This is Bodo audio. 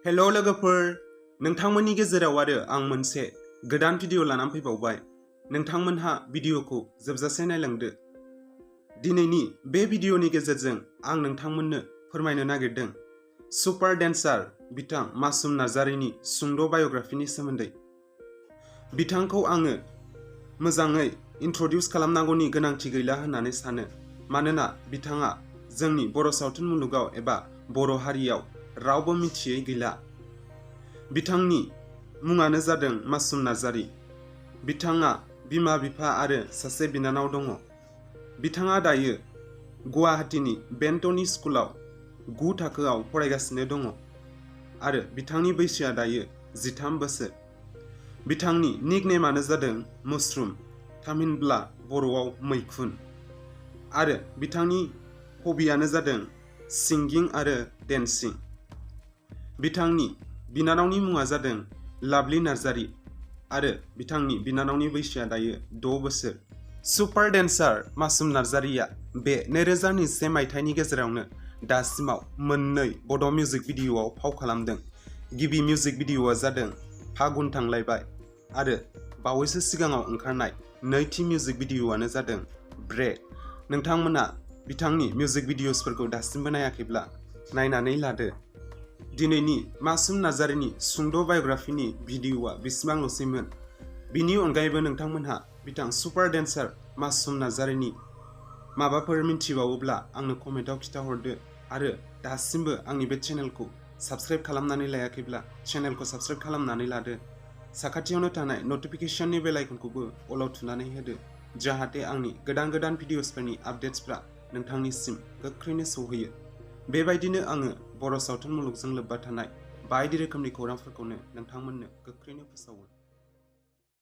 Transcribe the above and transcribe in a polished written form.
हेलो लोगोफोर, नोंथांमोननि गेजेराव आरो आं मोनसे गोदान भिडिअ लानानै फैबावबाय। नोंथांमोनहा भिडिअखौ जोबजासे नायलांदो। दिनैनि बे भिडिअनि गेजेरजों आं नोंथांमोननो फोरमायनो नागिरदों सुपार डेन्सार बिथां मासुम नार्जारीनि सुंद' बाय'ग्राफिनि सोमोन्दै। बिथांखौ आङो मोजाङै इन्ट्रडिउस खालामनांगौनि गोनांथि गैला होननानै सानो, मानोना बिथाङा जोंनि बर' सावथुन मुलुगाव एबा बर' हारियाव रावबो मिथियै गैला। बिथांनि मुङानो जादों मासुम नार्जारी। बिथाङा बिमा बिफा आरो सासे बिनानाव दङ। बिथाङा दायो गुवाहाटीनि बेन्टनी स्कुलाव 9 थाखोआव फरायगासिनो दङ आरो बिथांनि बैसोआ दायो 13 बोसोर। बिथांनि निकनेमानो जादों मशरुम, थामहिनब्ला बर'आव मैखुन, आरो बिथांनि हबियानो जादों सिंगिं आरो डेन्सिं। बिथांनि बिनानावनि मुङा जादों लाभलि नार्जारी आरो बिथांनि बिनानावनि बैसोआ दायो 6 बोसोर। सुपार डेन्सार मासुम नार्जारीया बे 2021 मायथाइनि गेजेरावनो दासिमाव मोननै बड' मिउजिक भिडिअआव फाव खालामदों। गिबि मिउजिक भिडिअआ जादों फागुन थांलायबाय आरो बावैसो सिगाङाव ओंखारनाय नैथि मिउजिक भिडिअआनो जादों ब्रेक। नोंथांमोना बिथांनि मिउजिक भिडिअसफोरखौ दासिमबो नायाखैब्ला नायनानै लादो। दिनैनि मासुम नार्जारीनि सुंद' बाय'ग्राफिनि भिडिअआ बेसिबांल'सैमोन। बिनि अनगायैबो नोंथांमोनहा बिथां सुपार डेन्सार मासुम नार्जारीनि माबाफोर मिन्थिबावोब्ला आंनो कमेन्टआव खिन्थाहरदो आरो दासिमबो आंनि बे चेनेलखौ साबस्क्राइब खालामनानै लायाखैब्ला चेनेलखौ साबस्क्राइब खालामनानै लादो। साखाथियावनो थानाय नटिफिकेशननि बेल आइकनखौबो अलाव थुनानै होदो, जाहाथे आंनि गोदान भिडिअसफोरनि आपडेट्सफ्रा नोंथांनिसिम गोख्रैनो सौहैयो। बेबायदिनो आङो बर' सावथुन मुलुगजों लोब्बा थानाय बायदि रोखोमनि खौरांफोरखौनो नोंथांमोननो गोख्रैनो फोसावो।